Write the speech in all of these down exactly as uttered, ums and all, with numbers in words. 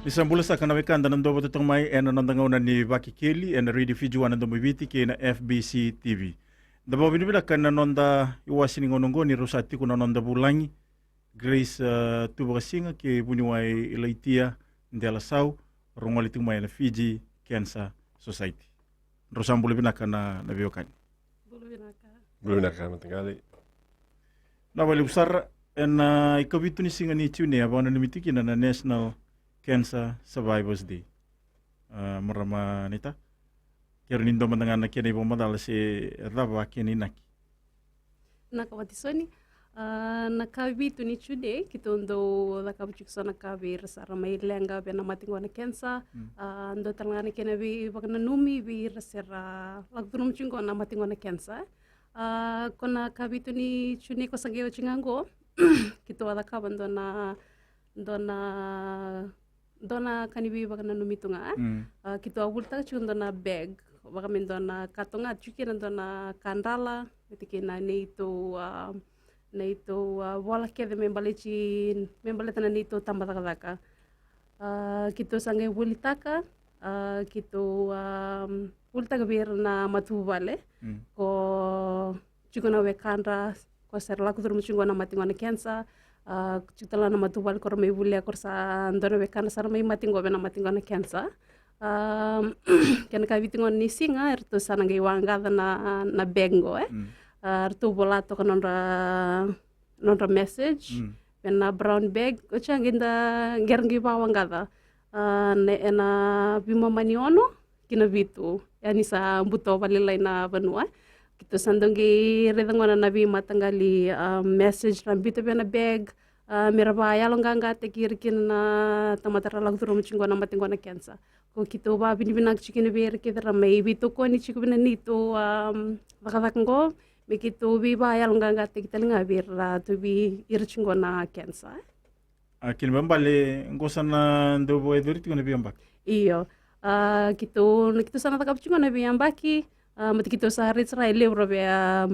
Ni sa bula saka na wekada na dau vata toka mai ena noda gauna ni Vakekeli ena Radio Fiji One na Domo i Viti kei na F B C T V. Da vakavinavinaka na noda iwase ni gauna oqo ni rau sa tiko na noda vulagi Grace, uh, Tuvakasiga kei vuniwai Laitia Delasau, rau gole tiko mai ena Fiji Cancer Society. Drau sa bula vinaka na, na veiwekani. Bula vinaka. Bula vinaka, mataqali. Na vakalevu sara, ena ikavitu ni siga ni June, a vakananumi tiko kina na National Cancer Survivors Day. A, marama Nita, kera ni dua mada ga na kena ivakamacala se cava a kena inaki. Na ka vati Soni, a, na ka vitu ni June, keitou dau cakava tiko so na ka vei ira sara mai leqa vei na mate qo na cancer. Mm. A, dua tale ga na kena veivakananumi vei ira sera lako curuma tiko qo na mate qo na cancer. A, ko na ka vitu ni June ko sa qai oti ga qo, keitou a cakava dua na, dua na dua na ka ni veivakananumi tu ga, e? Mm. A, keitou a volitaka tiko dua na bag, vaka me dua na kato ga, tiko kina dua na kadrala, vata kei na neitou, a, neitou, a, vola kece me baleti, me baleta na neitou tabacakacaka. A, keitou sa qai volitaka, a, keitou, a, volitaka vei ira na matavuvale. Mm. Ko tiko na wekadra, ko sa ra lako curuma tiko qo na mate qo na cancer. A, tiko tale ga na matavuvale ko ra mai volia ko ra sa dua na wekadra sa ra mai mate qo vei na mate qo na cancer. A, kena ka vitu qo ni siga, eratou sa na qai waqaca na, na bag qo, e. Mm. A, eratou vola toka nodra, nodra message. Mm. Vei na brown bag, oti a qai da qai ra qai vawaqaca. A, na, ena veimama ni ono ki na vitu, ia ni sa buto valailai na vanua. Keitou sa dau qai raica gona na veimataqali, a, message ra biuta vei na bag, a, me ra vakayaloqaqataki ira kina na tamata ra lako curuma tiko qo na mate qo na cancer. Ko keitou vakavinavinaka tiko kina vei ira kece ra mai veitokoni tiko vei na neitou, a, cakacaka qo, me keitou veivakayaloqaqataki tale ga vei ira ra tauvi ira tiko qo na cancer. A, kena ibalebale qo sa na dau vakayacori tiko na veiyabaki. Io. A, keitou, na keitou sa na cakava tiko na veiyabaki, a, mata keitou sa raica sara e levu ra via,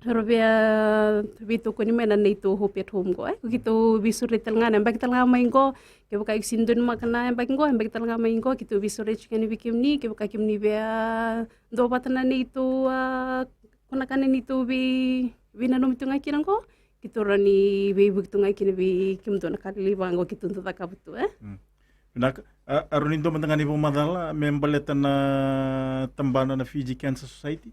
ra via veitokoni mai na neitou Hope at Home qo, e. Ko keitou veisureti tale ga na yabaki tale ga mai qo, kevaka iko sega ni donumaka na yabaki qo, yabaki tale ga mai qo, keitou veisureti tiko yani vei kemuni, kevaka kemuni via duavata na neitou, a, ko na ka na neitou vei, veinanumi tu ga kina qo, keitou rawa ni veivuke tu ga kina vei kemudou na ka lelevu qo keitou dau cakava tu, e? Mm. Vinaka, a, a rawa ni dua mada ga na ivakamacala me baleta na tabana na Fiji Cancer Society?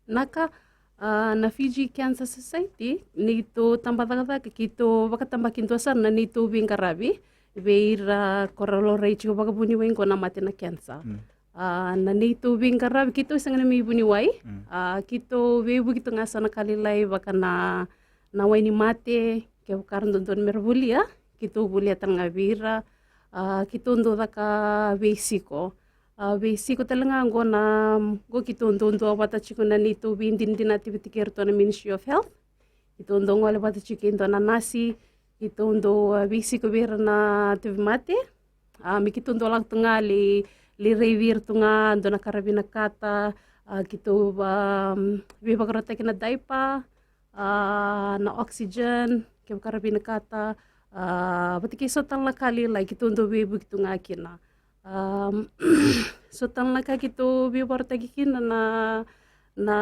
Na ka, a, na Fiji Cancer Society, neitou tabacakacaka keitou vakatabakidua sara na neitou veiqaravi vei ira ko ra laurai tiko vakavuniwai qo na mate na cancer. Mm. A, na neitou veiqaravi, keitou sega ni mai vuniwai. Mm. A, keitou veivuke tu ga sa na ka lailai vaka na, na wai ni mate, kevaka ra dodonu me ra volia, keitou volia tale ga vei ira. A, keitou dau caka veisiko. A, veisiko tale ga qo na, qo keitou dau duavata tiko na neitou veidinadinati vata kei iratou na Ministry of Health. Keitou dau gole vata tiko kei dua na nasi, keitou dau, a, veisiko vei ira na tauvimate. A, me keitou dau lako tu ga lai, lai raici ira tu ga, dua na ka ra vinakata, a, keitou, a, veivakarautaki na diaper, a, na oxygen, kevaka ra vinakata, a, vata kei so tale na ka lailai keitou dau veivuke tu ga kina. A, so tale na ka keitou veivakarautaki kina na, na,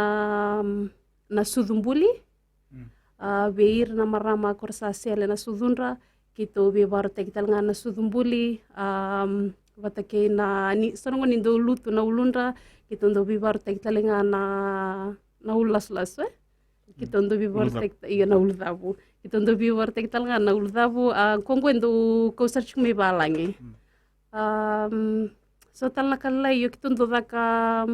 na sucu buli. Mm. A, vei ira na marama ko ra sa sele na sucudra, keitou veivakarautaki tale ga na sucu buli, a, vata kei na, ni, so na gauna ni dau lutu na uludra, keitou dau veivakarautaki tale ga na, na ulu lasulasu, e? Keitou dau veivakarautaki, io, na ulucavu. Keitou dau veivakarautaki tale ga na ulucavu, a, ko qo e dau kau sara tiko mai valagi. Mm. A, so tale na ka lailai, io, keitou dau caka,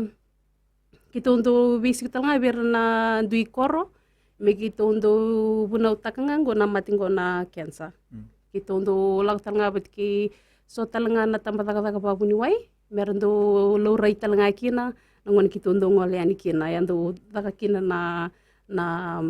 keitou dau veisiko tale ga vei ira na dui koro, me keitou dau vunautaka ga qo na mate qo na cancer. Mm. Keitou dau lako tale ga vata kei so tale ga na tabacakacaka vakavuniwai, me ra dau laurai tale ga kina, na gauna keitou dau gole yani kina, ia dau caka kina na, na,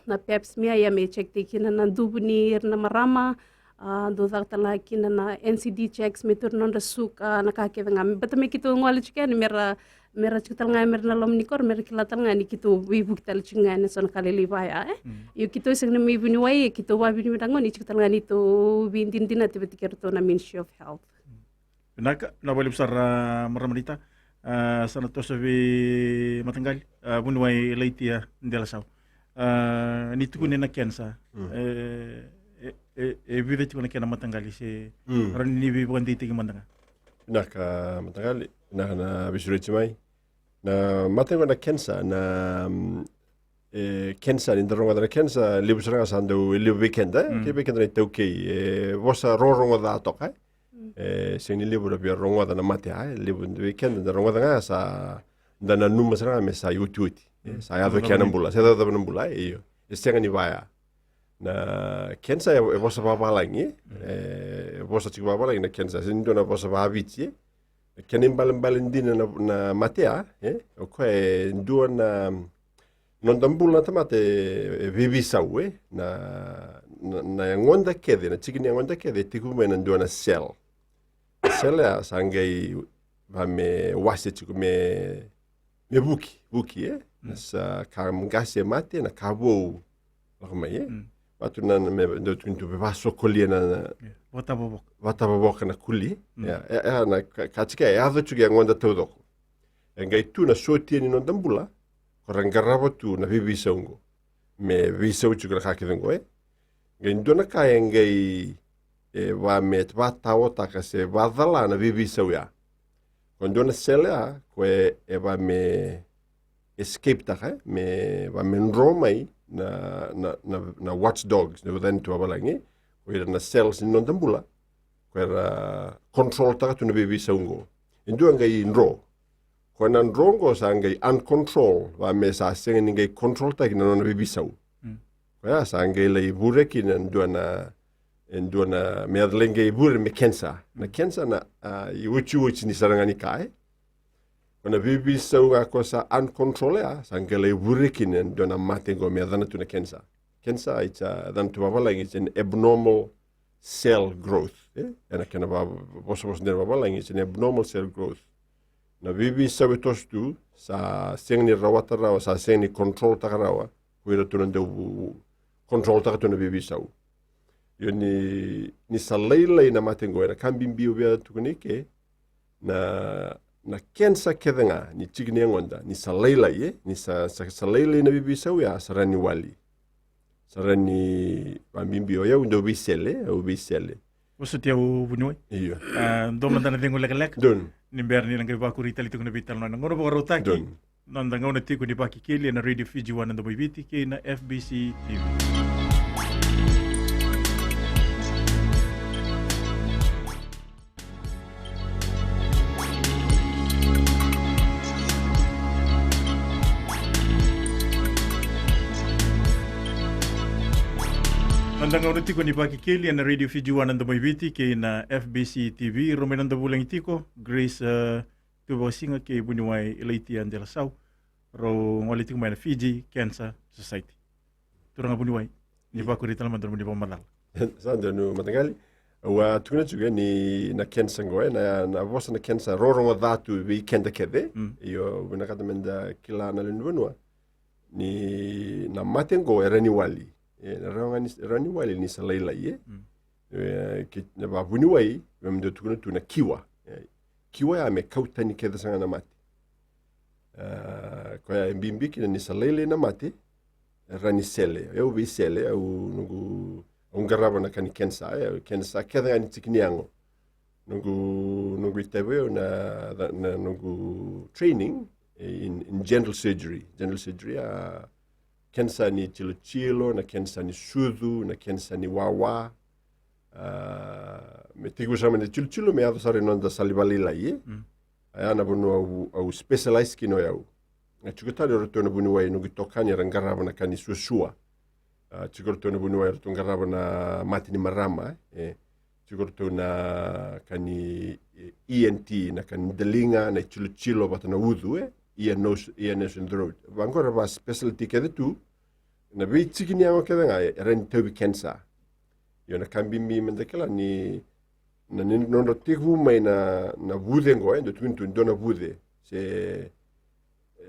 na pap smear, ia me check-taki kina na duvu ni ira na marama, a, dau caka tale ga kina na N C D checks, me tauri nodra suka, na ka kece ga. Baleta me keitou gole tiko yani me ra, Me ra tiko tale ga me ra na loma ni koro, me ra kila tale ga ni keitou veivuke tale tiko ga ena so na ka lailai vaya, e? Io, keitou sega ni mai vuniwai, keitou vavinavinaka gona ni tiko tale ga ni tou veidinadinati vata kei ratou na Ministry of Health. Vinaka, na vakalevu sara, a, marama naita, a, sa na toso vei mataqali, a, vuniwai Laitia Delasau. A, ni tukuni na kenisa, e, e, e, e vica tiko na kena mataqali se rawa ni veivakadeitaki mada ga? Vinaka mataqali, vinaka na veisureti mai. Na mate qo na kenisa, na, mm, e, kenisa, ni da rogoca na kenisa, levu sara ga sa dau, e levu vei keda, e, kei vei keda na iTaukei, e vosa rorogo ca toka, e. E sega ni levu ra via rogoca na mate, a, e levu vei keda da rogoca ga sa da nanuma sara ga me sa iotioti, e, sa yaco kea na bula, sa yaco na bula, e, io. E sega ni vaya. Na kenisa e, e vosa vavalagi, e, e vosa tiko vavalagi na kenisa, sega ni dua na vosa vaviti, e. E kena ibalebale dina na, na mate, a, e, o koya e dua na noda bula na tamata e, e veiveisau, e, na, na, na yagoda kece, na tiki ni yagoda kece e tekivu mai na dua na cell. Cell ya sa qai va me wase tiko me, me vuki, vuki, e. Na sa ka qase e mate, na ka vou lako mai, e. Vatu na, na me dau tukuni tu me vasokolia na, na vakatavovoka, vakatavovoka na kuli. Ia, e, e, na ka, ka tiko e yaco tiko e yagoda taucoko. E qai tu na sotia ni noda bula, ko ra qarava tu na veiveisau qo. Me veisau tiko na ka kece qo, e. Qai dua na ka e qai, e, va me vataotaka se vacala na veiveisau ya. Ko dua na cell ya, ko e, e va me escape taka, e, me va me dro mai na, na, na, na watchdogs, na vacani tu vavalagi, ko ira na cells ni noda bula, ko era control taka tu na veiveisau qo. E dua qai dro. Ko na dro qo sa qai uncontrol, va me sa sega ni qai control taki na nona veiveisau. Koya sa qai lai vure kina e dua na, e dua na, me yaco lai qai vure me kenisa. Na kenisa na, a, iotioti ni sara ga ni ka, e. Ko na veiveisau ga ko sa uncontrol ya, sa qai lai vure kina e dua na mate qo me yacana tu na kenisa. Kenisa, it's a, yacana tu vavalagi, it's an abnormal cell growth, e? Ena kena va-, vosavosa dina vavalagi, it's an abnormal cell growth. Na veiveisau e toso tu, sa sega ni rawata rawa, sa sega ni control taka rawa ko iratou na dau control taka tu na veiveisau. Io ni, ni sa lailai na mate qo, ena ka bibi au via tukuna i ke, na, na kenisa kece ga ni tiki ni yagoda, ni sa lailai, e, ni sa, sa, sa lailai na veiveisau ya, sa rawa ni wali. Sa rawa ni vabibi o yau dau veisele, au veisele. Vosoti au vuniwai. Io. A, dua mada na cegu lekaleka. Donu. Ni bera ni na qai vakuri tale tiko na veitalanoa, na gauna vakarautaki. Donu. Noda gauna tiko ni Vakekeli ena Radio Fiji One na Domoiviti kei na F B C T V. Noda gauna tiko ni Vakekeli ena Radio Fiji One na Domoiviti kei na F B C T V, rau mai noda vulagi tiko, Grace, e, Tuvakasiga kei vuniwai Laitia Delasau, rau gole tiko mai na Fiji Cancer Society. Turaga vuniwai, ni vakuri tale mada na nomuni vakamacala. Sa donu mataqali. Au a tukuna tiko ni na kenisa qo, e, na, na vosa na kenisa rorogo ca tu vei keda kece. Mm. Io, vinakata meda kila na lewe ni vanua ni na mate qo e rawa ni wali. E, na rawa ga ni, rawa ni wali ni sa lailai, e. Mm. E, ke, na vavuniwai, me dau tukuna tu na kiwa. E, kiwa ya me kau tani kece sara ga na mate. A, koya e bibi kina ni sa lailai na mate, e rawa ni sele. Au veisele, au noqu, au qarava na ka ni kenisa, e, kenisa kece ga ni tiki ni yago. Noqu, noqu itavi au na, na, na noqu training, e, in, in general surgery. General surgery, a, kenisa ni tilotilo, na kenisa ni sucu, na kenisa ni wawa. A, me tekivu sara mai na tilotilo, me yaco sara i noda sala ni valelailai, e? Mm. A, ya na vanua au, au specialize kina o yau. A, tiko tale o ratou na vuniwai noqu itokani era qarava na ka ni suasua. A, tiko ratou na vuniwai ratou qarava na mate ni marama, e? Tiko ratou na ka ni, e, E N T, na ka ni daliga, na itilotilo vata na ucu, e? Ear, nose, ear, nose and throat. Vaqo era va specialty kece tu. Na veitiki ni yago kece ga, e, era ni tauvi kenisa. Io, na ka bibi meda kila ni, na, ni nodra tekivu mai na, na vuce qo, e, dau tukuni tu dua na vuce. Se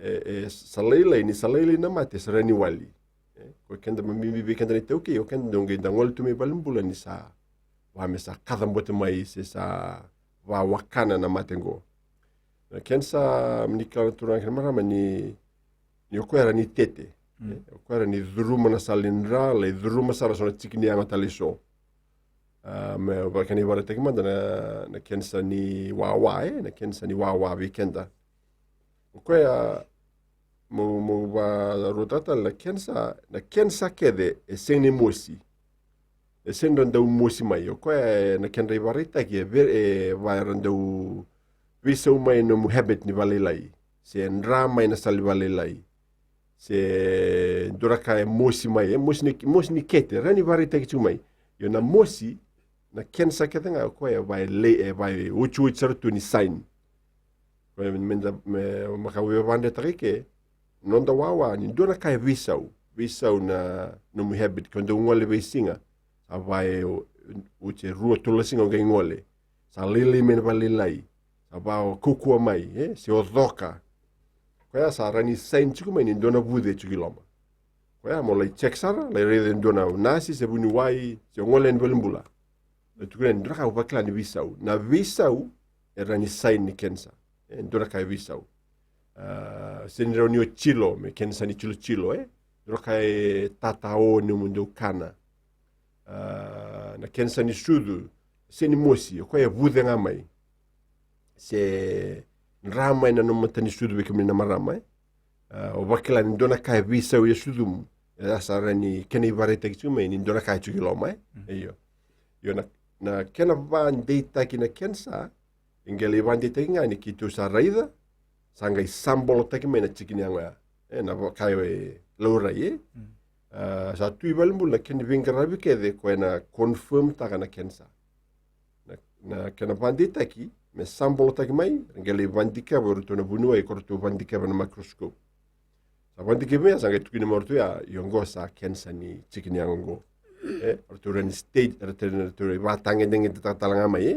e, e sa lailai, ni sa lailai na mate, sa rawa ni wali. E, ko keda ma bibi vei keda na iTaukei, o keda dau qai da gole tu mai valenibula ni sa va me sa kaca bote mai se sa va wakana na mate qo. Na kenisa, ni kila na turaga kei na marama ni, ni o koya era ni tete. E, o koya era ni curuma na sala ni dra, lai curuma sara so na tiki ni yago tale eso. A, me vaka ni vakaraitaki mada na, na kenisa ni wawa, e, na kenisa ni wawa vei keda. O koya, mo, mo varuataka tale na kenisa, na kenisa kece e sega ni mosi. E sega ni dau mosi mai. O koya e, na kedra ivakaraitaki e, ve-, e va era dau veisau mai nomu habit ni valailai. Se dra mai na sala ni valailai. Se dua na ka e mosi mai, e mosi ni, mosi ni kete, rawa ni vakaraitaki tiko mai. Io na mosi, na kenisa kece ga o koya e va e lei, e va e otioti sara tu ni sign. Koya me da, me, maka via vakadretaka i ke, noda wawa, ni dua na ka e veisau, veisau na nomu habit, ke o dau gole veisiga, sa va e o-, oti e rua tolu na siga o qai gole, sa lailai mai na valailai, sa va o kaukauwa mai, e, se o coka. Koya sa rawa ni sign tiko mai ni dua na vuce tiko i loma. Koya mo lai check sara, lai raica e dua na nasi, se vuniwai, se o gole yani valenibula. E tukuna yani, dua na ka au vakila ni veisau. Na veisau, e rawa ni sign ni kenisa. E, dua na ka e veisau. A, se ni rawa ni o tilo, me kenisa ni tilotilo, e. Dua na ka e tata o ni mo dau kana. A, na kenisa ni sucu, se ni mosi, o koya e vuce ga mai. Se dra mai na nomu matanisucu vei kemuni na marama, e. A, o vakila ni dua na ka e veisau e sucumu. E sa rawa ni kena ivakaraitaki tiko mai ni dua na ka e tiko i loma, e. Io. Io na, na kena vakadeitaki na kenisa, e qai lai vakadeitaki ga ni keitou sa raica, sa qai sabolotaki mai na tiki ni yago ya. E, na vaka e laurai, e. A, sa tu i valenibula na kena veiqaravi kece, koya na confirm taka na kenisa. Na, na kena vakadeitaki, me sabolotaki mai, ra qai lai vakadikeva o ratou na vuniwai, ko ratou vakadikeva na microscope. Sa vakadikevi mai ya, sa qai tukuni mai o ratou ya, io qo sa kenisa ni tiki ni yago qo. E, o ratou rawa ni stage, o ratou, o ratou vakatagedegedetaka tale ga mai, e.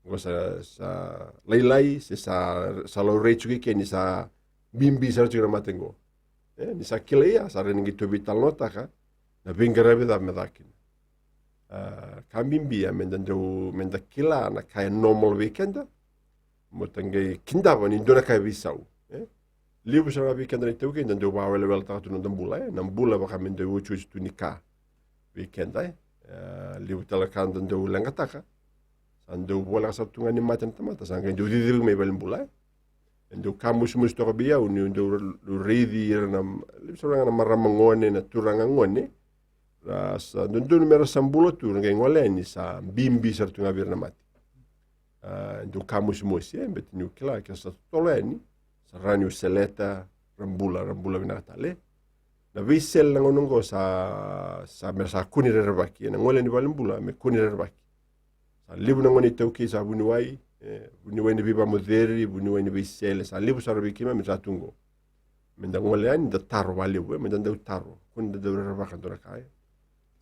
Qo sa, sa lailai, se sa, sa laurai tiko i ke ni sa bibi sara tiko na mate qo. E, ni sa kilai ya, sa rawa ni qai tou veitalanoataka na veiqaravi cava me caka kina. A, ka bibi ya, me da dau, me da kila na ka e normal vei keda, mo ta qai kidava ni dua na ka e veisau, e. Levu sara vei keda na iTaukei, da dau vakaweleweletaka tu na noda bula, e. Na bula vaka me dau otioti tu ni ka vei keda, e. E, levu tale ka da dau leqataka. Sa dau voleka sara tu ga ni mate na tamata, sa qai dau cicivi mai valenibula, e. E dau ka mosimosi toka vei au, niu dau ra-, dau raici ira na, levu sara ga na marama gone, na turaga gone. Ra sa dodonu me ra sa bula tu, ra qai gole yani sa bibi sara tu ga vei ira na mate. A, e dau ka mosimosi, e, baleta niu kila ke sa totolo yani, sa rawa niu seleta, ra bula, ra bula vinaka tale. Na veisele na gauna oqo sa, sa me ra sa kua ni rerevaki, e, na gole yani valenibula me kua ni rerevaki. Sa levu na gone iTaukei sa vuniwai, e, vuniwai na veivamoceri, vuniwai na veisele, sa levu sara vei keimami sa tu qo. Me da gole yani, da taro vakalevu, e, me da dau taro. Kua ni da dau rerevaka dua na ka, e.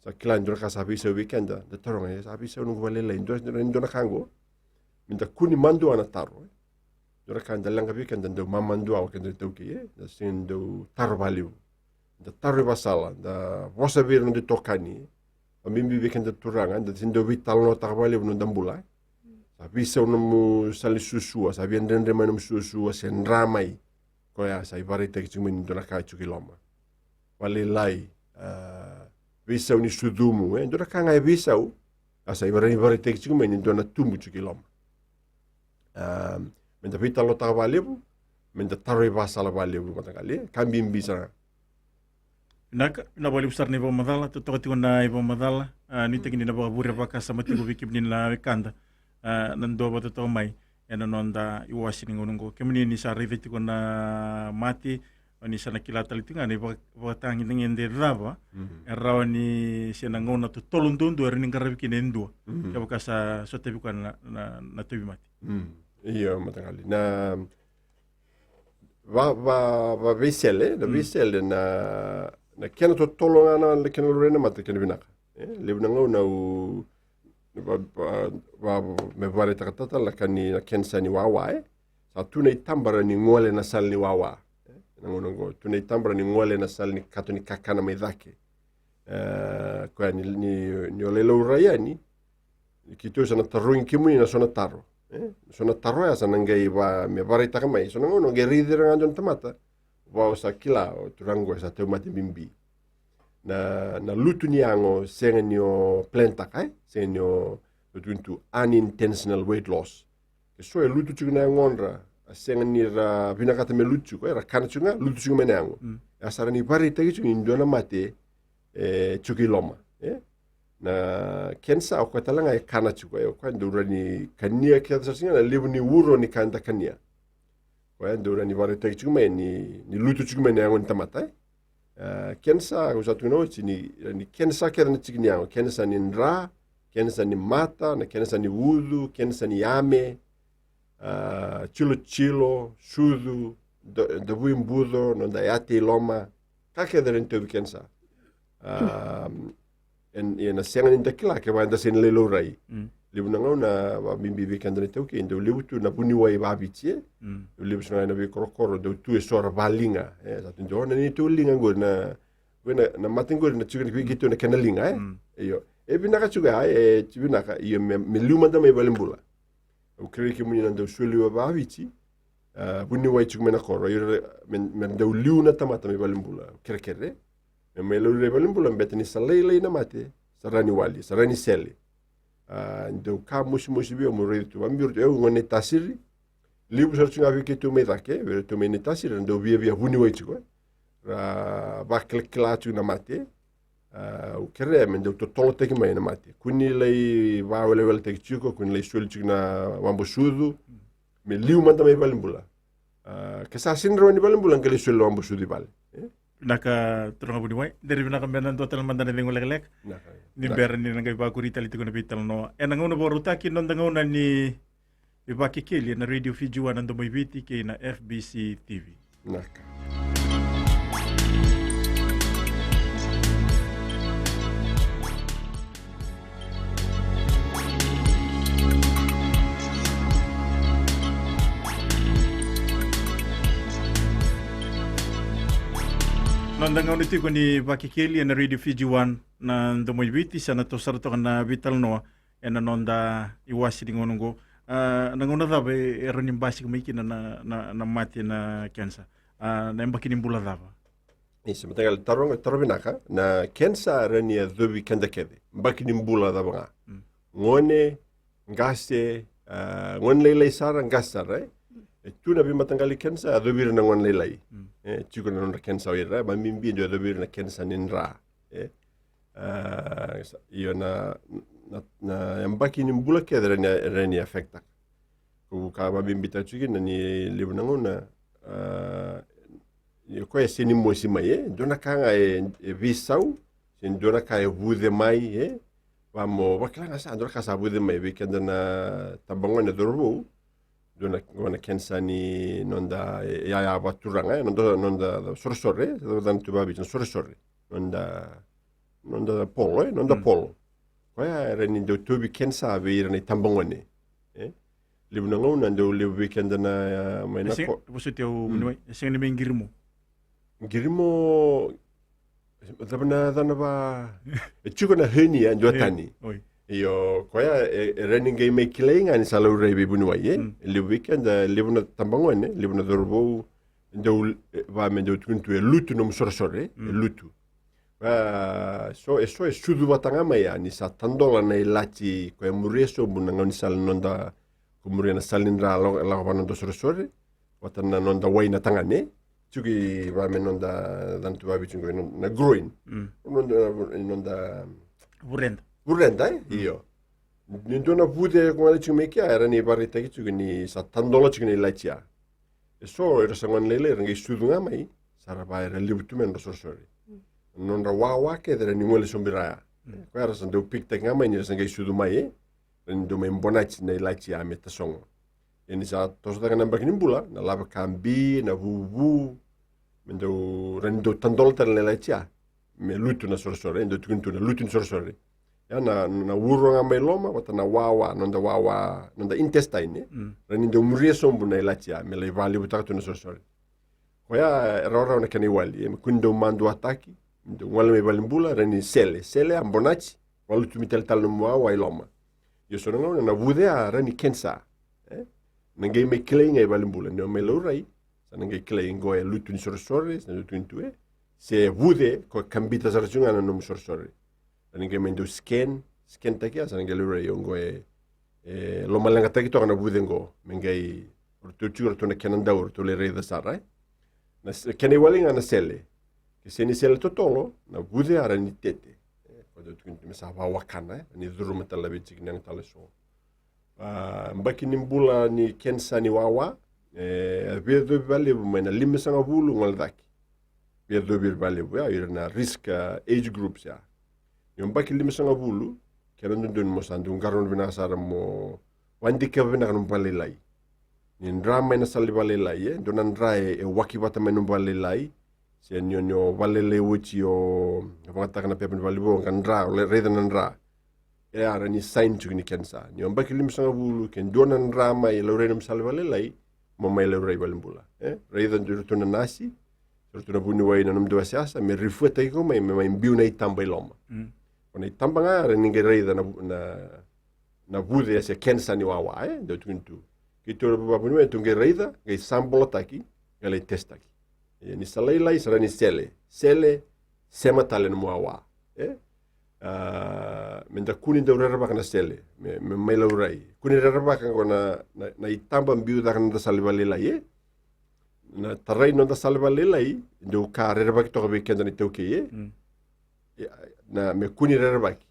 Sa kila ni dua na ka sa veisau vei keda, da taroga, e, sa veisau noqu vakalailai, dua, dua, dua na ka qo. Me da kua ni madua na taro, e. Dua na ka da leqa vei keda, da dau mamadua o keda iTaukei, e. Da sega ni dau taro vakalevu. Da taro ivakasala, da vosa vei ira na noda itokani. Vakabibi vei keda turaga, da sega ni dau veitalanoataka vakalevu na noda bula, e. Sa veisau nomu sala ni suasua, sa via dredre mai nomu suasua, se dra mai. Koya sa ivakaraitaki tiko mai ni dua na ka e tiko i loma. Vakalailai, a, veisau ni sucumu, e, dua na ka ga e veisau, a sa ivakara-, ivakaraitaki tiko mai ni dua na tubu tiko i loma. A, me da veitalanoataka vakalevu, me da taro ivakasala vakalevu, mataqali, e, ka bibi sara. Vinaka, vinaka vakalevu sara na ivakamacala, totoka tiko na ivakamacala, a, nuitaki ni na vakavure vakasama tiko vei kemuni na wekada, a, na dua vakatotoka mai ena noda iwase ni gauna oqo. Kemuni ni sa raica tiko na mate, o ni sa na kila tale tiko ga na ivaka-, vakatagedegede cava, e rawa ni se na gauna totolo duadua e rawa ni qaravi kina e dua. Kevaka sa sotavi koya na, na, na tauvimate. Io, mataqali. Na, va, va, va veisele, na veisele, na, na kena totolo ga na, na kena laurai na mate, kena vinaka. E, levu na gauna au, va, va, va, me vakaraitaka tale na ka ni, na kenisa ni wawa, e. Sa tu na itaba rawa ni gole na sala ni wawa. E, Na gauna oqo tu na itabara ni gole na sala ni kato ni kakana mai cake. E, koya ni, ni, ni o lai laurai yani, keitou sa na tarogi kemuni na so na taro. E, so na taro ya sa na qai va, me varaitaka mai. So na gauna o qai raici ira ga dua na tamata, va o sa kila, o turaga qo e sa tauvimate bibi. Na, na lutu ni yago sega ni o plantaka, e? Sega ni o, o tukuni tu unintentional weight loss. Ke so e lutu tiko na yagodra, a sega ni ra vinakata me lutu tiko, era kana tiko ga, lutu tiko mai na yago. Mm. E a sa rawa ni vakaraitaki tiko ni dua na mate e tiko i loma, e? Na kenisa, o koya tale ga e kana tiko, e, o koya dau rawa ni kania kece sara tiko ga na levu ni uro ni ka eda kania. Koya dau rawa ni vakaraitaki tiko mai ni, ni lutu tiko mai na yago ni tamata, e? A, kenisa, au sa tukuna oti ni, ni kenisa kece na tiki ni yago, kenisa ni dra, kenisa ni mata, na kenisa ni ucu, kenisa ni yame, a, tilotilo, sucu, da, davui buco, noda yate i loma, ka kece e rawa ni tauvi kenisa. A, e, e na sega ni da kila kevaka eda sega ni lai laurai. Mm. Levu na gauna, a, vakabibi vei keda na iTaukei, dau levu tu na vuniwai vaviti, e? Mm. Dau levu sara ga na veikorokoro, dau tu e so ra valiga, e, sa tu dau na neitou liga qori na, qori na, na mate qori na tiko vei keitou na kena liga, e? Mm. Io. E vinaka tiko ya, e, ti vinaka, io, me, me liu mada mai valenibula. Au kerei kemuni na dau soli vaviti, a, vuniwai tiko mai na koro, ira me, me dau liu na tamata mai valenibula, kerekere. Me mai laurai valenibula, beta ni sa lailai na mate, sa rawa ni wali, sa rawa ni sele. A, dau ka mosimosi vei au meu raici tu, vabiro tu, e, au gone ni tasiri. Levu sara tiko ga vei keitou mai cake, vei iratou mai ni tasiri, ra dau viavia vuniwai tiko, e. Ra vakilakila tiko na mate. A, au kerea me dau totolotaki mai na mate. Kua ni lai vaweleweletaki tiko, kua ni lai soli tiko na wabo sucu. Me liu mada mai valenibula. A, ke sa sega ni rawa ni valenibula, qai lai soli na wabo sucu i vale. E? Vinaka turaga vuniwai, dere vinaka me na dua tale mada na cegu lekaleka. Vinaka. Ni bera ni na qai vakuri tale tiko na veitalanoa. E na gauna vakarautaki, noda gauna ni Vakekeli ena Radio Fiji One, na Domo i Viti kei na F B C T V. Vinaka. Noda gauna tiko ni Vakekeli ena Radio Fiji One, na Domo i Viti, sa na toso sara toka na veitalanoa ena noda iwase ni gauna oqo. A, na gauna cava e, e rawa ni basika mai kina na, na, na mate na kenisa? A, na yabaki ni bula cava? Isa, mataqali taro, taro vinaka. Na kenisa e rawa ni yacovi keda kece. Yabaki ni bula cava ga. Mm. Gone, qase, a, gone lailai sara, qase sara, e? E tu na veimataqali kenisa, yacovi ira na gone lailai. Mm. E, tiko na nodra kenisa o ira, e? Vakabibi dau yacovi ira na kenisa ni dra. E? A, sa, io na, na, na yabaki ni bula kece e rawa ni, e rawa ni affectaka. Ko ka vabibitaka tiko kina ni levu na gauna, a, io koya e sega ni mosi mai, e? Dua na ka ga e, e veisau, se dua na ka e vuce mai, e? Va mo vakila ga sa, dua na ka sa vuce mai vei keda na tabagone, cauravou. Dua na, dua na kenisa ni noda, e, yaya vakaturaga, e? Noda, noda soresore, e? Cava na tu vaviti, na soresore. Noda, noda polo, e? Noda polo. Koya e rawa ni dau tauvi kenisa vei ira na itabagone. E? Levu na gauna dau levu vei keda na, e, mai na ko. Vosoti au, vuniwai, e sega ni mai qirimo. Qirimo, cava na yacana va, e tiko na hernia, e, duatani. Oi. Io, koya e, e rawa ni qai mai kilai ga ni sa laurai vei vuniwai, e? Mm. E levu vei keda, levu na tabagone, levu na cauravou, dau, e, va me dau tukuni tu e lutu nomu soresore, e lutu. A, so, e so e sucu vata ga mai ya, ni sa tadola na ilati, koya e muria sobu na gaunisala ni noda, ko muria na sala ni dra lako, lako vaka noda soresore, vata na noda wai na tagane, tiko i va me noda, cava na tu vaviti qo, na groin. Mm. Noda, noda vureda. Vureda, e? Mm. Io. Ni dua na vuce ko gole tiko mai kea, e rawa ni vakaraitaki tiko ni sa tadola tiko na ilati ya. E so era sa gone lailai, era qai sucu ga mai, sa ra va era levu tu mai nodra soresore. Mm. Nodra wawa kece e rawa ni gole sobu i ra ya. Mm. Koya era sa dau pikitaki ga mai ni ra sa qai sucu mai, e? Rawa ni dau mai bonati na ilati ya me tasogo. Ia ni sa toso cake na yabaki ni bula, na lave ka bi, na vuvu, me dau, rawa ni dau tadola tale na ilati ya. Me lutu na soresore, e dau tukuni tu na lutu ni soresore. Ia na, na uro ga mai loma, vata na wawa, noda wawa, noda intestine, e? Mm. Rawa ni dau muria sobu na ilati ya, me lai vakalevutaka tu na soresore. Koya e rawarawa na kena iwali, e, me kua ni dau maduataki, me dau gole mai valenibula, rawa ni sele, sele a bonati, vakalutumi taletale nomu wawa i loma. Ia so na gauna na vuce a rawa ni kenisa, e? Na qai mai kilai ga i valenibula, ni o mai laurai, sa na qai kilai qo e lutu ni soresore, sa na lutu ni tu, e? Se vuce, ko kabita sara tu ga na nomu soresore. Rawa ni qai mai dau scan, scan taki ya, sa na qai laurai o qo e, e lomaleqataki toka na vuce qo, me qai, o ratou tiko, o ratou na kena dau, o ratou lai raica sara, e? Na se-, kena iwali ga na sele. Ke sega ni sele totolo, na vuce a rawa ni tete. E, ko dau tukuni tu me sa vawakana, e? Ni curuma tale vei tiki ni yaga tale so. A, baki ni bula ni kenisa ni wawa, e, veiyacovi vakalevu mai na limasagavulu gole cake. Veiyacovi vakalevu, ya, ira na risk, a, age groups, ya. Ni o baki limasagavulu, kena dodonu mo sa dau qarauna vinaka sara mo vadikeva vinaka nomu valelailai. Ni dra mai na sala ni valelailai, e, dua na dra e, e waki vata mai nomu valelailai, se ni o, ni o valelailai oti o, o vagataka na pepa ni valenivo, ka dra, o lai raica na dra. E a rawa ni sign tiko ni kenisa. Ni o baki limasagavulu, ke dua na dra mai laurai nomu sala ni valelailai, mo mai laurai valenibula. E? Raica dua iratou na nasi, iratou na vuniwai na nomudou yasayasa, me refer taki iko mai, me mai biu na itaba i loma. Mm. Ko na itaba ga, rawa ni qai raica na, na, na vuce se kenisa ni wawa, e? Dau tukuni tu. Keitou vavuniwai, tou qai raica, qai sabolotaki, qai lai testaki. E, ni sa lailai, sa rawa ni sele. Sele, sema tale nomu wawa. E? A, me da kua ni dau rerevaka na sele. Me, me mai laurai. Kua ni rerevaka qo na, na, na itaba biu cake na noda sala ni valelailai, e? Na tarai noda sala ni valelailai, dau ka rerevaki toka vei keda na iTaukei, e? Mm. E, na, me kua ni rerevaki.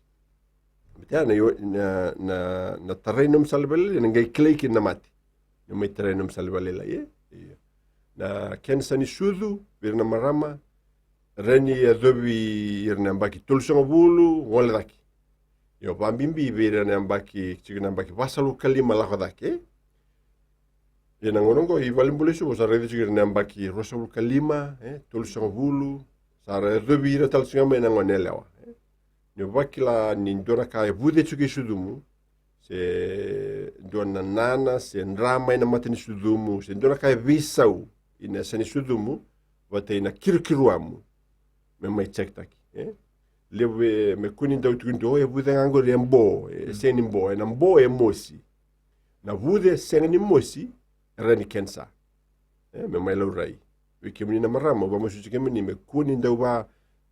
Baleta ya na, na, na, na tarai nomu sala ni valelailai, na qai kilai kina na mate. Ni mai tarai nomu sala ni valelailai, e? Io. Na kenisa ni sucu, vei ira na marama, rawa ni yacovi ira na yabaki tolusagavulu gole cake. Io, vakabibi vei ira na yabaki, tiko na yabaki vasagavulukalima lako cake, e? Ia na gauna oqo i valenibula i Suva sa raici tiko ira na yabaki ruasagavulukalima, e, tolusagavulu, sa ra yacovi ira tale tiko ga mai na gone yalewa, e. Ni o vakila ni dua na ka e vuce tiko i sucumu, se dua na nana, se dra mai na mata ni sucumu, se dua na ka e veisau ina yasa ni sucumu, vata ina kirukiruamu, me mai check taki, e. Levu e, me kua ni dau tukuni tu, o, e vuce ga qori, e bo, e, mm, sega ni bo, e na bo, e mosi. Na vuce sega ni mosi, e rawa ni kenisa. E, me mai laurai. Vei kemuni na marama, au vakamasuti kemuni me kua ni dau va,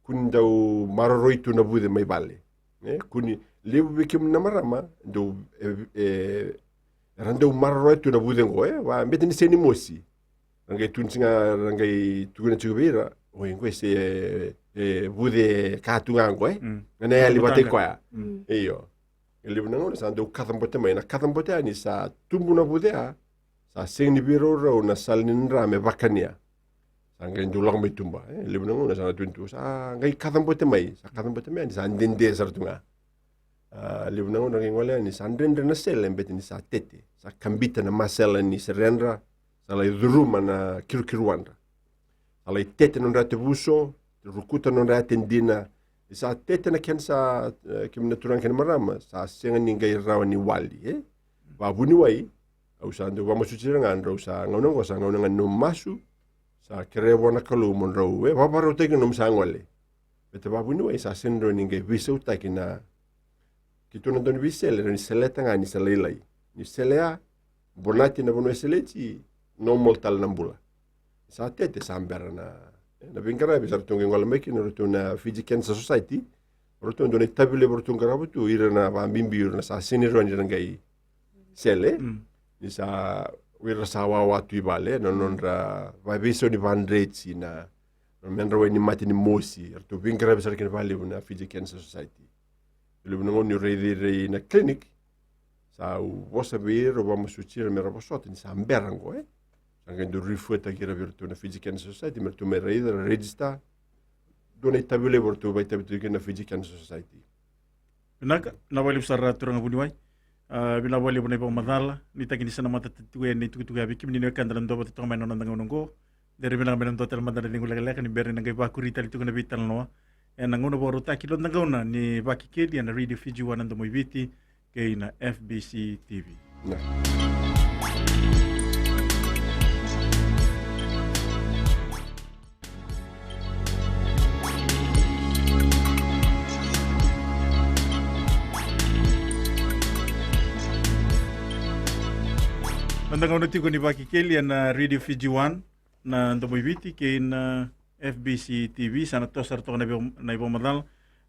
kua ni dau maroroi tu na vuce mai vale. E, kua ni, levu vei kemuni na marama, dau, e, e, era dau maroroya tu na vuce qo, e, va, beta ni sega ni mosi. Ra qai tukuni tiko ga, ra qai tukuna tiko vei ira, oi, qo e se, e, vuce ka tu ga qo, e. Mm. Ga na yali vata i koya. Mm. Io. E levu na gauna sa dau kacabote mai, na kacabote ya ni sa tubu na vuce ya, sa sega ni veiraurau na sala ni dra me vakania. Sa qai dau lako mai tuba, e, levu na gauna sa na tukuni tu, sa qai kacabote mai, sa kacabote mai, ni sa dede sara tu ga. A, levu na gauna qai gole yani, sa dredre na sele, beta ni sa tete, sa kabita na masela ni seredra, sa lai curuma na kirukiruadra. Sa lai tete na nodra yatevuso, rukuta na nodra yatedina. Ni sa tete na kenisa, e, kemuni na turaga kei na marama, sa sega ni qai rawa ni wali, e? Vavuniwai, au sa dau vakamasuti ira ga, drau sa gauna oqo, sa gauna ga ni nomu masu, sa kerea vua na Kalou mo drau, e, vakavakarautaki na nomu sa gole. Beta vavuniwai, sa sega ni rawa ni qai veisautaki na Keitou na dau ni veisele, rawa ni seleta ga ni sa lailai. Ni selea, bonati na vanua e seleti, normal tale na bula. Sa tete, sa bera na, na veiqaravi, sa ratou qai gole mai kina, ratou na Fiji Cancer Society, ratou dua na itavi levu ratou qarava tu, ira na vakabibi, ira na sa sega ni rawa ni ra qai sele, mm, ni sa, o ira sa wawa tu i vale, na nodra vakaveisau ni vakadreti, na, na nodra wai ni mate ni mosi, ratou veiqaravi sara kina vakalevu na Fiji Cancer Society. Levu na gauna niu raici ira ina clinic, sa u vosa vei ira, au vakamasuti ira me ra vosota ni sa bera oqo, e. Sa qai dau refer taki ira vei iratou na Fiji Cancer Society, me ratou mai raica, ra register. Dua na itavi levu ratou vakaitavi tu kina na Fiji Cancer Society. Vinaka, vinaka vakalevu sara turaga vuniwai. A, vinaka vakalevu na ivakamacala, nuitaki ni sa na matata tiko yani na itukutuku ya vei kemuni na wekada na duavata toka mai na noda gauna oqo. Cere vinaka me na dua tale mada na cegu lekaleka ni bera ni na qai vakuri tale tiko na veitalanoa ena gauna vakarautaki, na noda gauna ni Vakekeli ena Radio Fiji One, na Domo i Viti, kei na F B C T V. Na. Noda gauna tiko ni Vakekeli ena Radio Fiji One, na Domo i Viti kei na F B C T V. Sa na toso sara toka na vei-, na ivakamacala.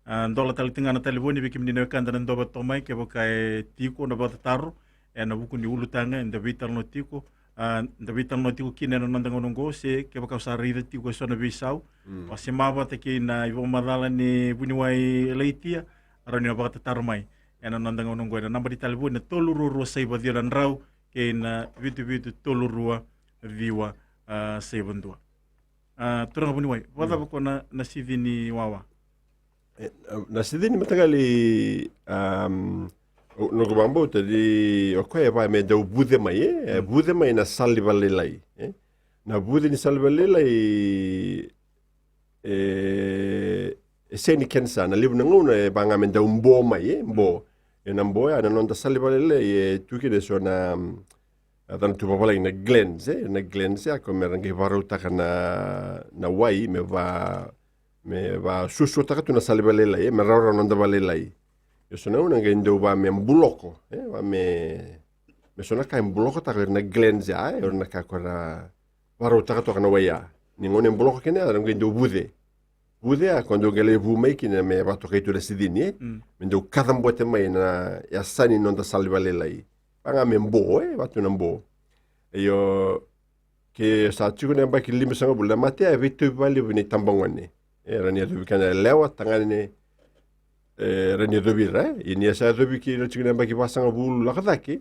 A, dola tale tiko ga na talevoni vei kemuni na wekada na dua vata toka mai, kevaka e tiko na vakatataro ena vuku ni ulutaga eda veitalanoa tiko, a, da veitalanoa tiko kina ena noda gauna oqo, se kevaka o sa raica tiko eso na veisau, mm, o sema vata kei na ivakamacala ni vuniwai Laitia, rawa ni na vakatataro mai ena noda gauna oqo ena naba ni talevoni na tolu rua rua saiva ciwa na drau kei na vitu vitu tolu rua ciwa, a, saiva dua. A, turaga vuniwai, vakacava ko na, na sici ni wawa? E, na sici ni mataqali, am, o, noqu vakabauta ni o koya e vaka me dau vuce mai, e? E, mm, vuce mai na sala ni valelailai, e? Na vuce ni sala ni valelailai, e, e sega ni kenisa, na levu na gauna e vaka ga me dau bo mai, e? Bo. E na bo ya, na noda sala ni valelailai, e tu kina eso na, mm, a, cana tu vavalagi na glands, e? Na glands ya, ko me ra qai vakarautaka na, na wai, me va, me vasuasuataka tu na sala ni valelailai, e? Me rawarawa na noda valelailai. Eso na gauna qai dau va me buloko, e? Va me, me so na ka e bulokotaka o ira na glands ya, e? O ira na ka ko ra vakarautaka toka na wai ya. Ni gauna e buloko kina ya, ra qai dau vuce. Vuce ya, ko dau qai lai vu mai kina me vakatokai tu na sicini, e? Mm. Me dau kacabote mai na yasa ni noda sala ni valelailai. Vaka ga me bo, e? Vaka tu na bo. Io, ke sa tiko na yabaki limasagavulu na mate ya, e veitauvi vakalevu na itabagone. E, rawa ni yacovi kina yalewa, tagane, e, rawa ni yacovi ira, e. Ia ni sa yacovi kina tiko na yabaki vasagavulu lako cake,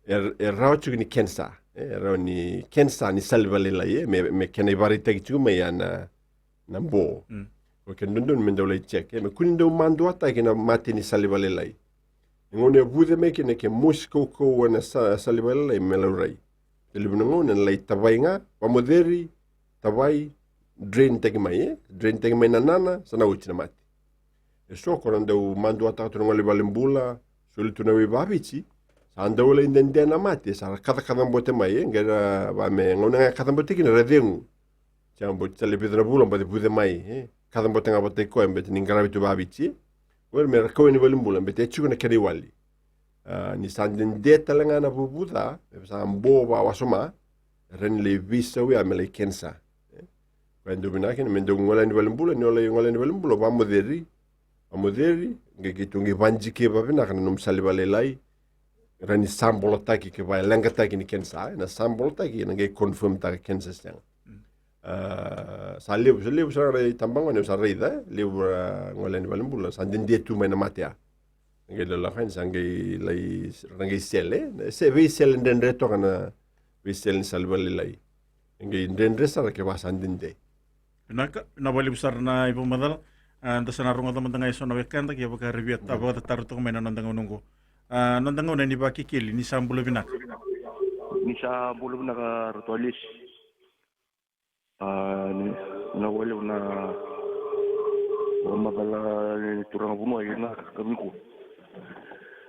e, e rawa tiko ni kenisa. E, rawa ni kenisa ni sala ni valelailai, e, me, me kena ivakaraitaki tiko mai ya na, na bo. Mm. Ko kena dodonu me dau lai check, e, me kua ni dau maduataki na mate ni sala ni valelailai. Ni gauna e vuce mai kina, ke mosi kaukauwa na sa-, sala ni valelailai, me laurai. E levu na gauna na lai tavai ga, vamoceri, tavai, drain taki mai, e? Drain taki mai na nana, sa na oti na mate. Eso ko ra dau maduataka tu na gole i valenibula, soli tu na wai vaViti, sa dau lai dede na mate, sa ra kacakacabote mai, e? Qai ra va me gauna ga e kacabote kina ra cegu. Sa bau tale vica na vula, baleta e vuce mai, e? Kacabote ga vata i koya, baleta ni qaravi tu vaViti, e? O ira me ra kau yani i valenibula, baleta e tiko na kena iwali. A, ni sa dede tale ga na vuvu ca, me sa bo vakawasoma, e rawa ni lai veisau ya me lai kenisa. E? Koya e dau vinaka kina, me dau gole yani i valenibula, ni o lai gole yani i valenibula, vamoceri, vamoceri, qai keitou qai vadikeva vinaka na nomu sala ni valelailai, rawa ni sabolotaki ke va e leqataki ni kenisa, e? Na sabolotaki, na qai confirm-taka kenisa se sega. Mm. A, sa levu, sa levu sara na itabagone au sa raica, e? Levu ra gole yani i valenibula, sa dede tu mai na mate ya. Qai lako yani, sa qai lai, ra qai sele, e? Se veisele dredre toka na veisele ni sala ni valelailai. Qai dredre sara ke va sa dede. Vinaka, vinaka vakalevu sara na ivakamacala. A, da sa na rogoca mada ga eso na wekada, kevaka era via ta-, vakatataro toka mai na noda gauna oqo. A, noda gauna ni Vakekeli, ni sa bula vinaka. Ni sa bula vinaka, Ratu Alesi. A, ni, na vakalevu na vakamacala ni turaga vuniwai ena yakavi nikua.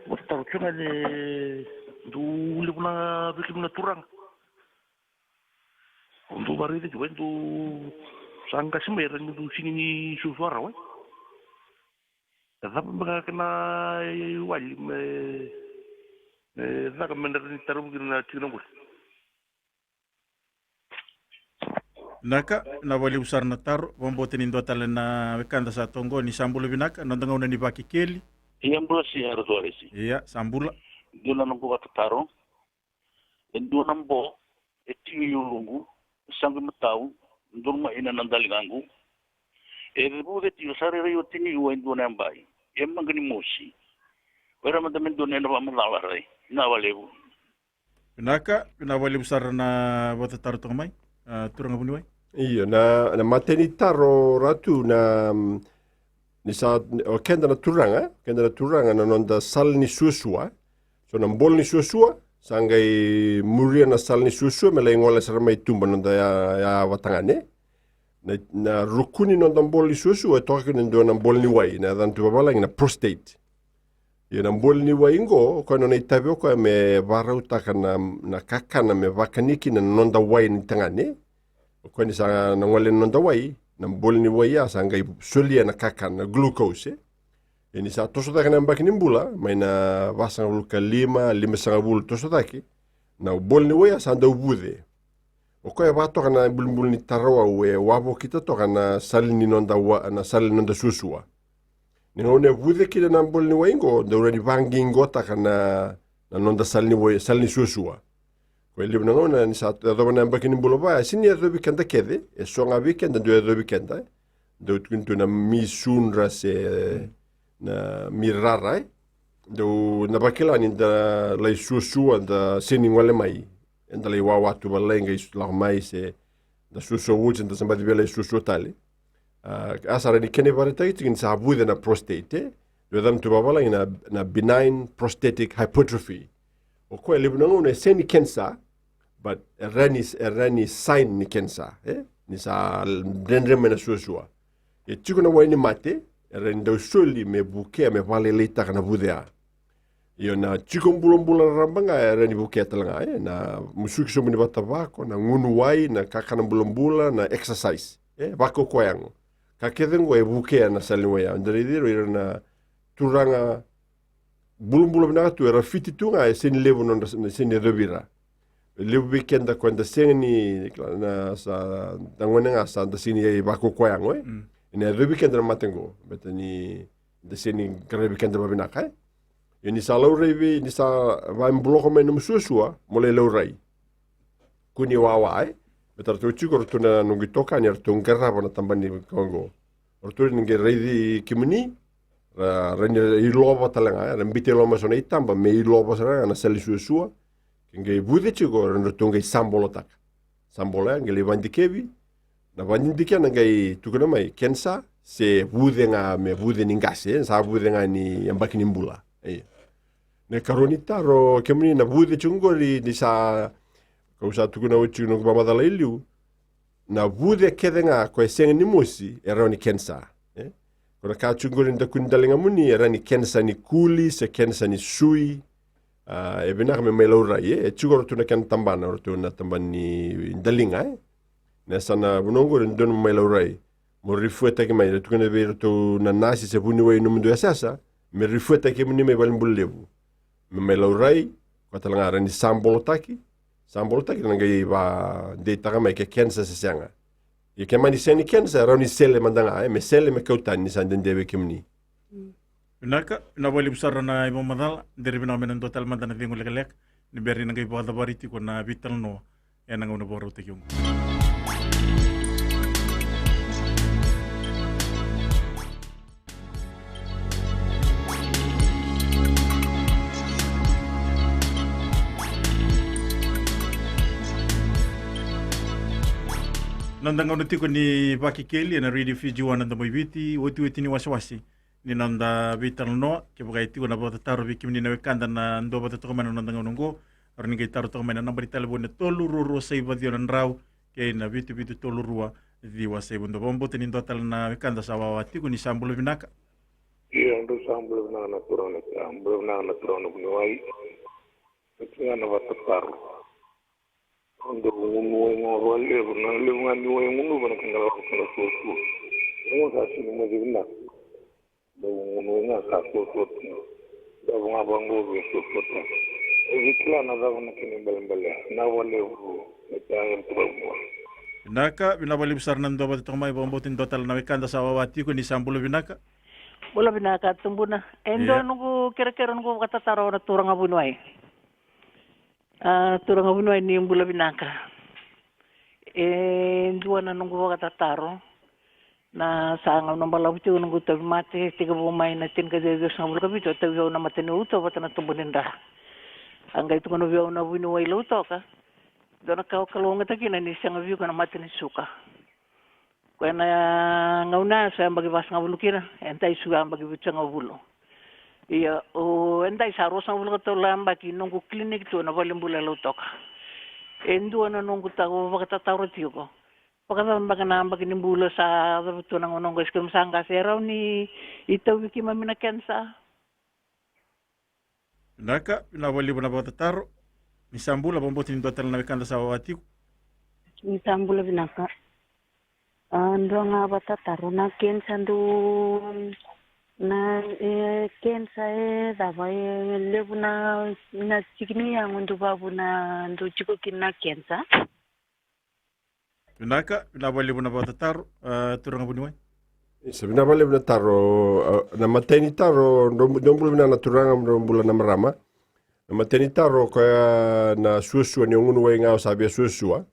Vakatataro tiko ga ni dou levu na, vei kemuni na turaga. Dou vakaraica tiko, e, dou sa qase mai, e rawa ni dou sega ni suasua rawa, e. E cava beka na kena iwali me, me caka me na rawa ni tarovi kina na tikina qori. Vinaka, vinaka vakalevu sara na taro. Vakabauta ni dua tale na wekada sa tu qo. Ni sa bula vinaka, noda gauna ni Vakekeli. Ia, bula sara, Ratu Alesi. Ia, sa bula. Dua na noqu vakatataro. E dua na bo e tiko i uluqu, e saqu imatau, donu mai na, na daligaqu. E vuce tiko, sa rairai oti ni ua e dua na yabai. E maqa ni mosi. O ira mada me dua na, na vakamacala, rai. Vinaka vakalevu. Vinaka, vinaka vakalevu sara na vakatataro toka mai, a, turaga vuniwai. Io, na, na matai ni taro, Ratu, na, mm, ni sa, o keda na turaga, keda na turaga, na noda sala ni suasua. So na bolo ni suasua sa qai muria na sala ni suasua me lai gole sara mai tuba na noda ya, ya vatagane. Na, na ruku ni noda bolo ni suasua e toka kina e dua na bolo ni wai, na yacana tu vavalagi na prostate. Ia na bolo ni wai qo, o koya nona itavi o koya me vakarautaka na, na kakana me vakani kina na noda wai ni tagane. O koya ni sa na gole na noda wai, na bolo ni wai ya sa qai solia na kakana, na glucose, e. Ia ni sa toso cake na yabaki ni bula, mai na vasagavulu ka lima, limasagavulu toso cake, Na bole ni wai a sa dau vuce. O koya e vaka toka na bulibuli ni tarawau e wavokita toka na sala ni noda wa, na sala ni noda suasua. Ni gauna e vuce kina na bole ni wai qo, dau rawa ni vaqiqotaka na, na noda sala ni wai, sala ni suasua. Koya e levu na gauna ni sa yacova na yabaki ni bula vaya, e sega ni yacovi keda kece, e so ga vei keda dau yacovi keda. Dau tukuni tu na misudra se na mirara, e. Dau na vakila ni da lai suasua, da sega ni gole mai. Eda lai wawa tu valai qai lako mai se da suasua oti, da sa baci via lai suasua tale. A, a sa rawa ni kena ivakaraitaki tiko ni sa vuce na prostate, e. Dau yacana tu vavalagi na, na benign prostatic hypertrophy. O koya e levu na gauna e sega ni cancer, but e rawa ni, e rawa ni sign ni cancer, e. Ni sa dredre mai na suasua. E tiko na wai ni mate, e rawa ni dau soli me vukea, me vakalailaitaka na vuce ya. Io, na tiko bulabula raraba ga e rawa ni vukea tale ga, e, na musuki sobu ni vata vako, na gunu wai, na kakana bulabula, na exercise, e, vakaukauwa yago. Ka kece qo e vukea na sala ni wai ya. Da raici ira na turaga bulabula vinaka tu, era fiti tu ga, e sega ni levu nodra, sega ni yacovi ira. E levu vei keda koya da sega ni, na sa, da gone ga sa da sega ni vakaukauwa yago, e. Mm. Ena yacovi keda na mate qo, baleta ni da sega ni qaravi keda vavinaka, e. Ia ni sa laurai vei, ni sa vakaibuloko mai na nomu suasua, mo lai laurai. Kua ni wawa, e. Baleta ratou tiko, ratou na noqu itokani, ratou qarava na tabana ni ka oqo. Ratou ni qai raici kemuni, ra, ra ni ilova tale ga, ra biuta e loma eso na itaba, me ilova sara ga na sala ni suasua, ke qai vuce tiko, ra, ratou qai sabolotaka. Sabolo ya, qai lai vakadikevi, na vakadidike na qai tukuna mai, kenisa, se vuce ga, me vuce ni qase, sa vuce ga ni yabaki ni bula. Io. Na ikarua ni taro, kemuni na vuce tiko qori ni sa, kau sa tukuna oti tiko noqu vakamacala i liu, na vuce kece ga ko e sega ni mosi, e rawa ni kenisa, e? Ko na ka tiko qori ni dakuni daligamuni, e rawa ni kenisa ni kuli, se kenisa ni sui, a, e vinaka me mai laurai, e? E tiko ratou na kena tabana, ratou na tabana ni daliga, e? Na yasana vanua qori, dodonu me mai laurai. Mo refer-taki mai, ra tukuna vei iratou na nasi se vuniwai nomudou yasayasa, me refer-taki kemuni mai valenibula levu. Me mai laurai, koya tale ga rawa ni sabolotaki, sabolotaki na qai vadeitaka mai ke kenisa se sega. Ia ke mani sega ni kenisa, rawa ni sele mada ga, e, me sele me kau tani ni sa dede vei kemuni. Vinaka, vinaka vakalevu sara na ivakamacala, dere vinaka mai na dua tale mada na cegu lekaleka, ni bera ni na qai vakacavari tiko na veitalanoa ena gauna vakarautaki oqo. Noda gauna tiko ni Vakekeli ena Radio Fiji One, na Domo i Viti, otioti ni wasewase ni noda veitalanoa. Kevaka e tiko na vakatataro vei kemuni na wekada na dua vata toka mai na noda gauna oqo, rawa ni qai taro toka mai na naba ni talevoni na tolu rua rua saiva ciwa na drau kei na vitu vitu tolu rua ciwa saiva dua. Vakabauta ni dua tale na wekada sa wawa tiko. Ni sa bula vinaka. Io, drau sa bula vinaka na turaga, sa bula vinaka na turaga na vuniwai. Oti ga na vakatataro. Dau gunu wai ga vakalevu, na levu ga ni wai e gunuva na kena lako na suasua. Oqo sa sega ni mosi vinaka. Dau gunu wai ga sa suasua tu. Dau ga vaqo vei suasua tu. E vei kila na cava na kena ibalebale. Na vakalevu, na taya na turaga. Vinaka, vinaka vakalevu sara na dua vata toka mai, vakabauta ni dua tale na wekada sa wawa tiko. Ni sa bula vinaka. Bula vinaka tubuna. E dua noqu kerekere, noqu vakatataro na turaga vuniwai. A, turaga vuniwai, ni bula vinaka. E dua na noqu vakatataro. Na sa gauna balavu tiko noqu tauvimate, tekivu mai na tinikaciwa ciwasagavulu ka vitu, a tauvi au na mata ni uto vata na tubu ni dra. A qai tukuna vei au na vuniwai Lautoka, dua na ka o kalougata kina ni sega vei iko na mata ni suka. Ko ena gauna sa yabaki vasagavulu kina, edai sa yabaki vitusagavulu. Ia, o edai sa ruasagavulu ka tolu na yabaki noqu clinic tu na valenibula e Lautoka. E dua na noqu taro vakatataro tiko. Vakacava beka na yabaki ni bula sa cava tu na gauna oqo, e sa keimami sa qase, e rawa ni itauvi keimami na kenisa? Vinaka, vinaka vakalevu na vakatataro. Ni sa bula, vakabauta ni dua tale na wekada sa wawa tiko. Ni sa bula vinaka. A, dua ga vakatataro, na kenisa dau Na e, kenisa e cava e levu na, na tiki ni yago dou vavuna dou tiko kina na kenisa. Vinaka, vinaka vakalevu na vakatataro, a, turaga vuniwai. Isa, vinaka vakalevu na taro, a, na matai ni taro, dou dou bula vinaka na turaga, dou bula na marama. Na matai ni taro koya na suasua ni o gunu wai ga o sa via suasua.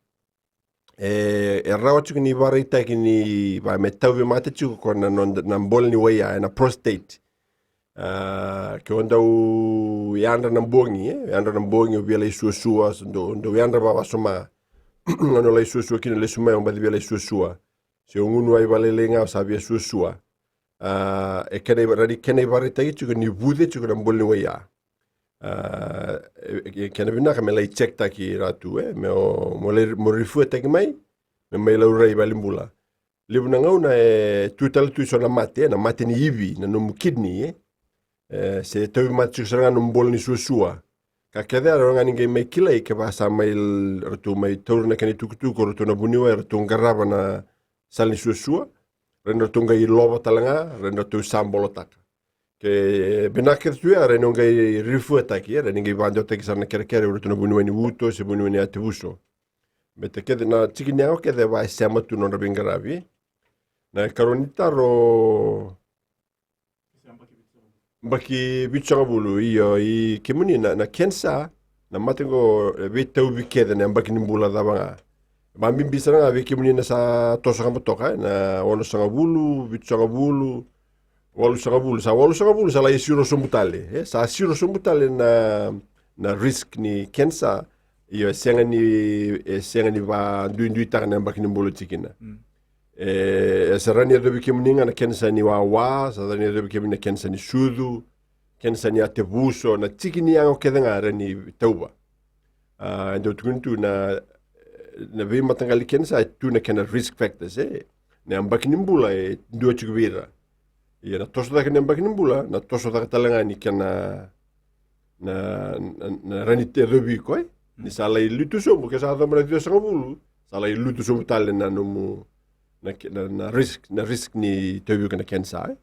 E, e rawa tiko ni vakaraitaki ni va me tauvimate tiko ko na noda na bola ni wai ya, e na prostate. A, ke o dau yadra na bogi, e, yadra na bogi o via lai suasua, so dou, dou yadra vavasoma. Gauna o lai suasua kina lesu mai o baci via lai suasua. Se o gunu wai valailai ga o sa via suasua. A, e kena iva, rani kena ivaraitaki tiko ni vuce tiko na bola ni wai ya. A, e, e kena vinaka me lai check taki ratu, e, me o, mo lai, mo refer taki mai, me mai laurai valenibula. Levu na gauna e tu tale tu eso na mate, e, na mate ni ivi, na nomu kidney, e. E, se tauvimate tiko sara ga nomu bola ni suasua. Ka kece ya rawa ga ni qai mai kilai kevaka sa mai l-, ratou mai taura na kena itukutuku, ratou na vuniwai, ratou qarava na sala ni suasua, rawa ni ratou qai lova tale ga, rawa ni ratou sa bolotaka. Ke, e, vinaka kece tu ya, rawa ni o qai refer taki, e, rawa ni qai vakadewataki sara na kerekere, ratou na vuniwai ni uto, se vuniwai ni yatevuso. Baleta kece na tiki ni yago kece va e sema tu nodra veiqaravi. Na ikarua ni taro, baki vitusagavulu, io, i kemuni na, na kenisa, na mate qo, e veitauvi kece na yabaki ni bula cava ga. Vabibi sara ga vei kemuni na sa toso kaba toka, e, na onosagavulu, vitusagavulu, walusagavulu, sa walusagavulu, sa lai siro sobu tale, e, sa siro sobu tale na, na risk ni kenisa, io, e sega ni, e sega ni vaduiduitaka na yabaki ni bula tiko kina. Mm. E, e sa rawa ni yacovi kemuni ga na kenisa ni wawa, sa rawa ni yacovi kemuni na kenisa ni sucu, kenisa ni yatevuso, na tiki ni yago kece ga e rawa ni tauva. A, e dau tukuni tu na, na veimataqali kenisa e tu na kena risk factors, e. Na yabaki ni bula e dua tiko vei ira. Ia na toso cake na yabaki ni bula, na toso cake tale ga ni kena na, na, na rawa ni yacovi iko, e. Ni sa lai lutu sobu, ke sa yacoba na ciwasagavulu, sa lai lutu sobu tale na nomu, na ke-, na, na risk, na risk ni tauvi iko na kenisa, e.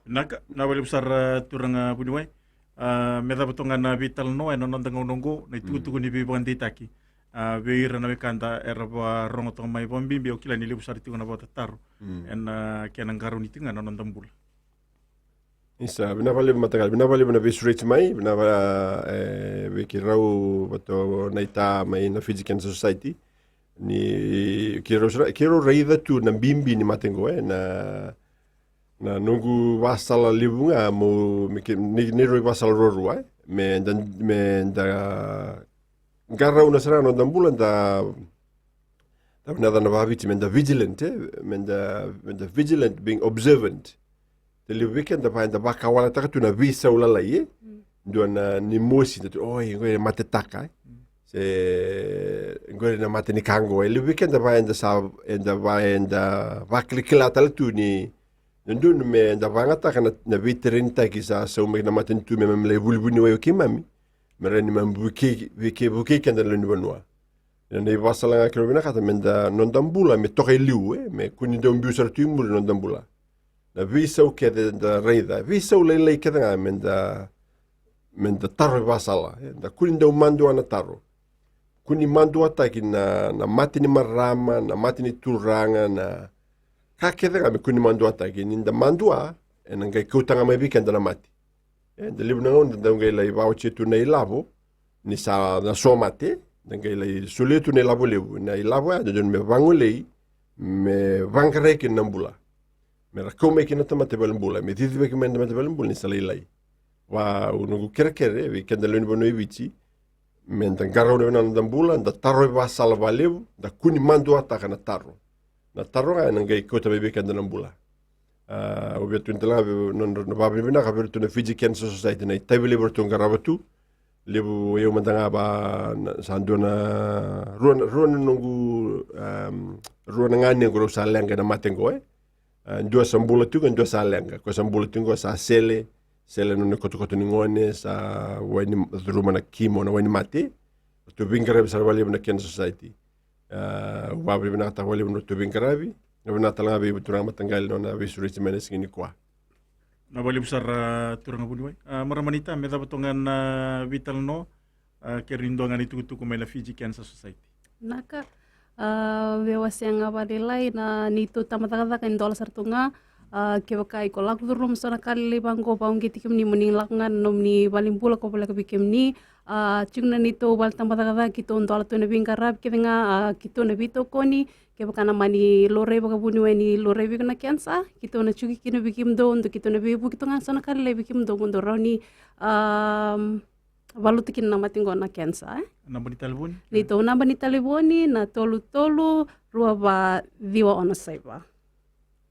Vinaka, vinaka vakalevu sara turaga vuniwai. A, me cava toka ga na veitalanoa ena noda gauna oqo, na itukutuku ni veivakadeitaki. A, vei ira na wekada era vakarorogo toka mai, vakabibi au kila ni levu sara tiko na vakatataro. Mm. Ena, a, kena qarauni tiko ga na noda bula. Isa, vinaka vakalevu mataqali, vinaka vakalevu na veisureti mai, vinaka va, e, vei keirau vata o Naita mai na Fiji Cancer Society. Ni keirau sara, keirau raica tu na bibi ni mate qo, e, na, na noqu vasala levu ga mo, me ke, ni, ni rau vasala ruarua, e, me da, me da qarauna sara ga na noda bula, da, da vinaka na vaviti, me da vigilant, e, me da, me da vigilant, being observant. Te levu vei keda va eda vakawalataka tu na veisau lalai, e. Mm. Dua na ni mosi, da tu, oi, qori e matetaka, e. Mm. Se, qori na mate ni ka qo, e. Levu vei keda va eda sa, eda va eda vakilakila tale tu ni, na donu me da vagataka na, na veitarenitaki sa sau mai na matanitu me mami lai vuli vuniwai o keimami. Me rawa ni mami vukei, vukei, vukei keda na lewe ni vanua. Na ivasala ga keirau vinakata me da, noda bula me toka e liu, e, me kua ni dau biu sara tu i muri noda bula. Na veisau kece da raica, veisau lailai kece ga me da, me da taro ivasala, e, da kua ni dau madua na taro. Kua ni maduataki na, na mate ni marama, na mate ni turaga, na ka kece ga me kua ni maduataki, ni da madua, ena qai kauta ga mai vei keda na mate. E, da levu na gauna da dau qai lai vaotia tu na ilavo, ni sa na so mate, da qai lai solia tu na ilavo levu, na ilavo ya da dodonu me vagolei, me vaqarai kina na bula. Me ra kau mai kina na tamata i valenibula, me cicivaki mai na tamata i valenibula ni sa lailai. Va, au noqu kerekere vei keda lewe ni vanua i Viti, me da qarauna vinaka na noda bula, da taro ivasala valevu, da kua ni maduataka na taro. Na taro ga ena qai kauta mai vei keda na bula. A, au via tukuna tale ga vei, na, na, na vavinavinaka vei iratou na Fiji Cancer Society, na itavi levu ratou qarava tu. Levu, o yau mada ga va, na, sa dua na, rua na, rua na noqu, em, rua na ganequ rau sa leqa ena mate qo, e. A, dua sa bula tiko, dua sa leqa. Ko sa bula tiko sa sele, sele nona kotokoto ni gone, sa wai ni, curuma na wai ni mate. Ratou veiqaravi sara valevu na Cancer Society. A, au vavinavinakataka valevu na ratou veiqaravi. Vinaka tale ga vei turaga mataqali nona veisureti mai na siga nikua. Na vakalevu sara, turaga vuniwai. A, marama naita, me cava toka ga na veitalanoa, a, kei ira ni dua ga na itukutuku mai na Fiji Cancer Society. Naka, a, veiwasei ga vakalailai na neitou tabacakacaka e dola sara tu ga. A, kevaka iko lako curuma so na ka lailai vaqo, vakauqeti kemuni mo ni lako ga na nomuni valenibula ko voleka vei kemuni. A, tiko na neitou vale tabacakacaka, keitou dola tu na veiqaravi kece ga, a, keitou na veitokoni. Kevaka na mani laurai vakavuniwai ni laurai vei iko na cancer, keitou na tiko kina vei kemudou, dou keitou na veivuke tu ga so na ka lailai vei kemudou mo dou rawa ni, a, valuta kina na mate qo na cancer, e? Naba ni talevoni? Neitou naba ni talevoni na tolu tolu rua va ciwa ono saiva.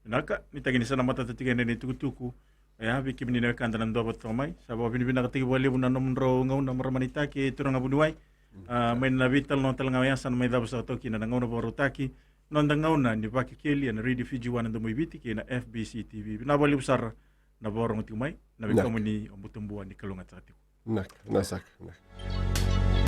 Vinaka, nuitaki ni sa na matata tiko yani na itukutuku. Oya, vei kemuni na wekada na dua vata toka mai, sa vakavinavinakataki vakalevu na nomudrau gauna, marama naita kei turaga vuniwai. A, mai na veitalanoa tale ga oya sa na mai cava saka toka kina na gauna vakarautaki, noda gauna ni Vakekeli ena Radio Fiji One, na Domoiviti kei na F B C T V. Vinaka vakalevu sara na vakarogo tiko mai, na, naka, veikamuni o Butabua, ni kalougata saka tiko. Naka, naka saka, naka.